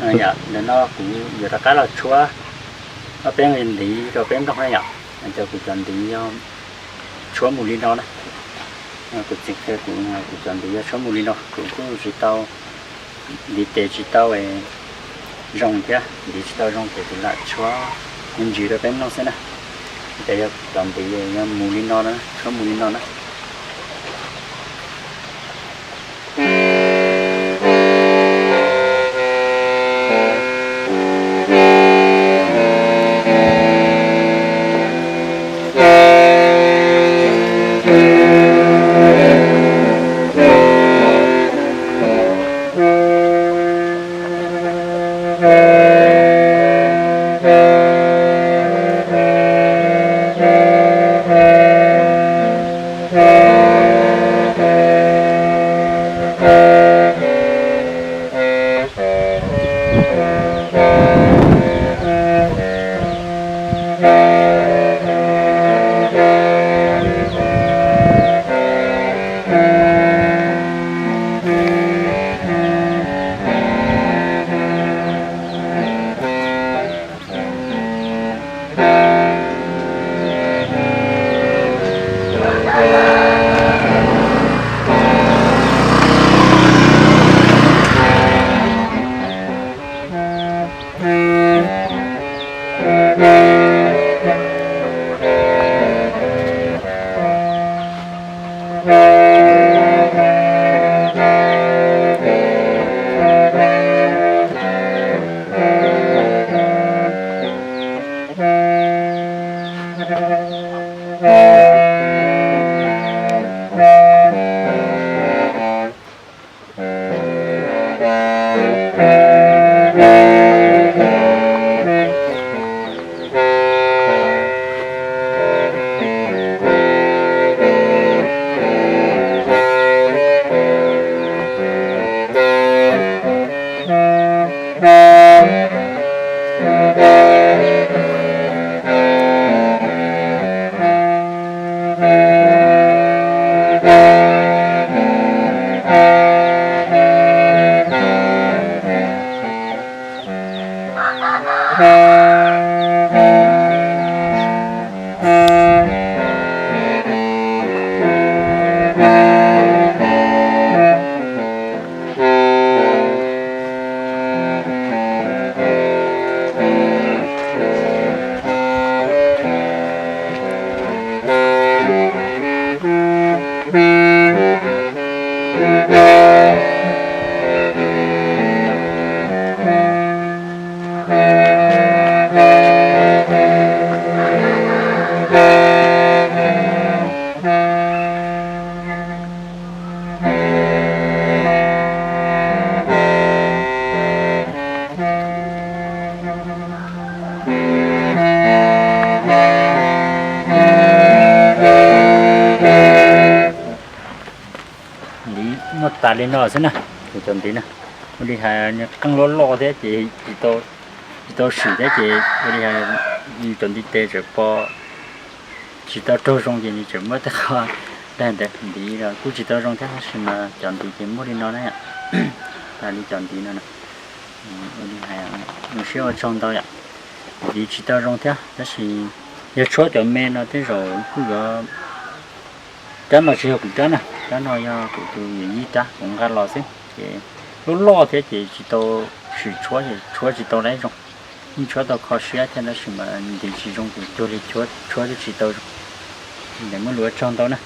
Yom, ntawm no kuv yuav rov qab los tshuab, ob peb nqe ntiv rau peb mloog na yom. Ces kuv cov ntiv yog tshuab mus li no na. Kuv txiv qhia kuv, kuv cov ntiv yog tshuab mus li no, kuv kuj tsis tau, ntiv tes tsis tau zoo thiab, ntiv tsis tau zoo ces kuv lam tshuab me ntsis rau peb mloog xwb na. Ces yog cov ntiv yog mus li no na, tshuab mus li no na. Ntiv muaj tas li no xwb na, kuv cov ntiv na. Ua li hais qeej loj loj thiab ces tsis tau sim thiab ces ua li hais cov ntiv tes tseem pom tsis tau raug zoo ces nws tseem muab tej qho daig ntawd. Ntiv los kuj tsis tau zoo thiab tab sis mas cov ntiv ces muaj li no na. Li cov ntiv no, ua li hais zoo siab ua tsaug ntau yom. Ntiv tsis tau zoo thiab tab sis yog tshuab cov me no tej zaum kuj yuav, rab no tsis yog kuv rab na, rab no yog kuv tus yawm yij rab kuv nqa los xwb ces loj loj thiab ces tsis tau sim tshuab ces tshuab tsis tau laib zoo. Yeej tshuab tau kho siab thiab tab sis mas ntiv tsis zoo ces cuag li tshuab twb tsis tau zoo. Ntawd muaj lus ua tsaug ntau na.